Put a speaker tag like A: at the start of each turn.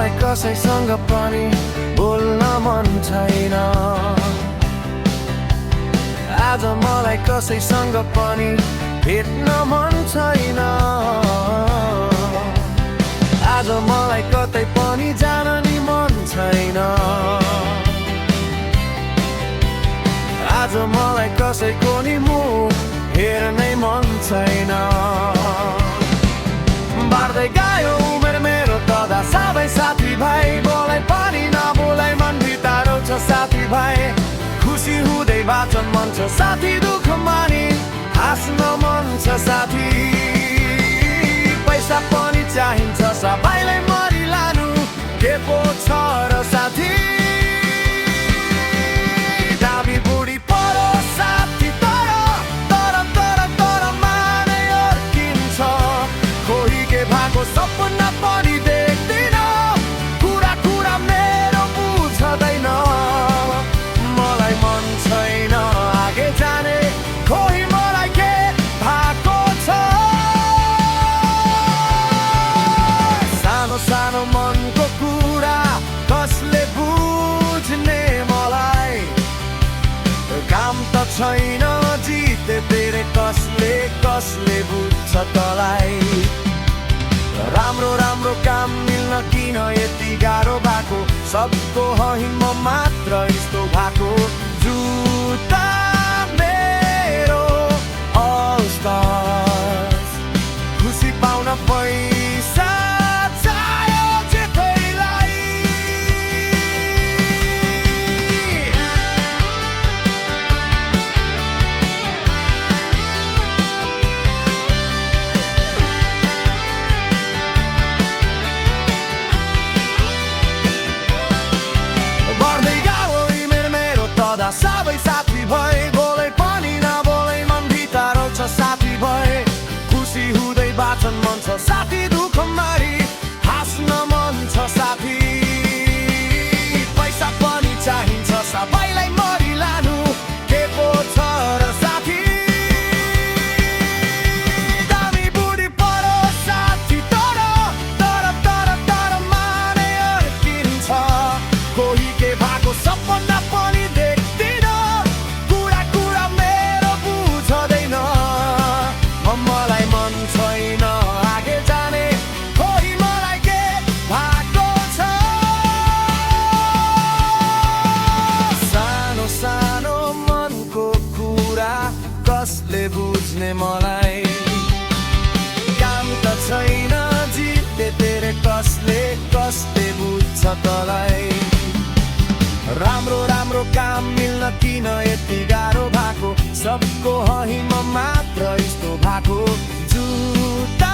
A: मलाई कसैसँग पनि बोल्न मन छैन। आज मलाई कसैसँग पनि भेट्न मन छैन। आज मलाई कतै पनि जान नि मन छैन। आज मलाई कसैको नि मुख हेर्नै मन छैन। बाड्दै गयो उमेर मेरो तदा सबै साथी भाइ, बोलाइ पनि नबोलाइ मन भित्र छ साथी भाइ। खुसी हुँदै बाँचन मन छ साथी, दुःख मानि हाँस्न मन छ साथी। पैसा पनि चाहिन्छ सबैलाई मरिलानु, के पो छ र साथी। डाबी बुढी परो साथी तर तर तर तर माने अर्किन्छ। कोही के भएको सपना पनि देख्दिन, कुरा कुरा मेरो बुझ्दैन। मलाई मन छैन आगे जाने, कोही मलाई के भएको छ। सानो सानो मनको कुरा कसले बुझ्ने मलाई। काम त छैन जिते धेरै कसले कसले बुझ्छ तलाई। राम्रो राम्रो काम मिल्न किन यति गाह्रो भएको, सबको हिम्म मात्र यस्तो भएको। जुत्ता मेरो all stars, खुसी पाउन पैसा चाहियो जेठैलाई। बढ्दै गयो इमेल मेरो तदा सबै साथी भए, बोलै पनि नबोलै मन भित्र छ साथी भए। खुसी हुँदै बाँचन मन छ साथी, दुःख मारी हाँस्न मन छ साथी। पैसा पनि चाहिन्छ सबैलाई मरिलानु, के पो छ र साथी। दामी बुढी परो साथी तर तर तर तर माने अर्किन्छ। कोही के भएको सपना पनि देख्दिन, कुरा कुरा मेरो बुझ्दैन। मलाई मन छैन आगे जाने, कोही मलाई के भएको छ। सानो सानो मनको कुरा कसले बुझ्ने मलाई। काम त छैन जिते धेरै कसले कसले बुझ्छ तलाई। राम्रो राम्रो काम मिल्न किन यति गाह्रो भएको, सबको हिम्म मात्र यस्तो भएको। जुत्ता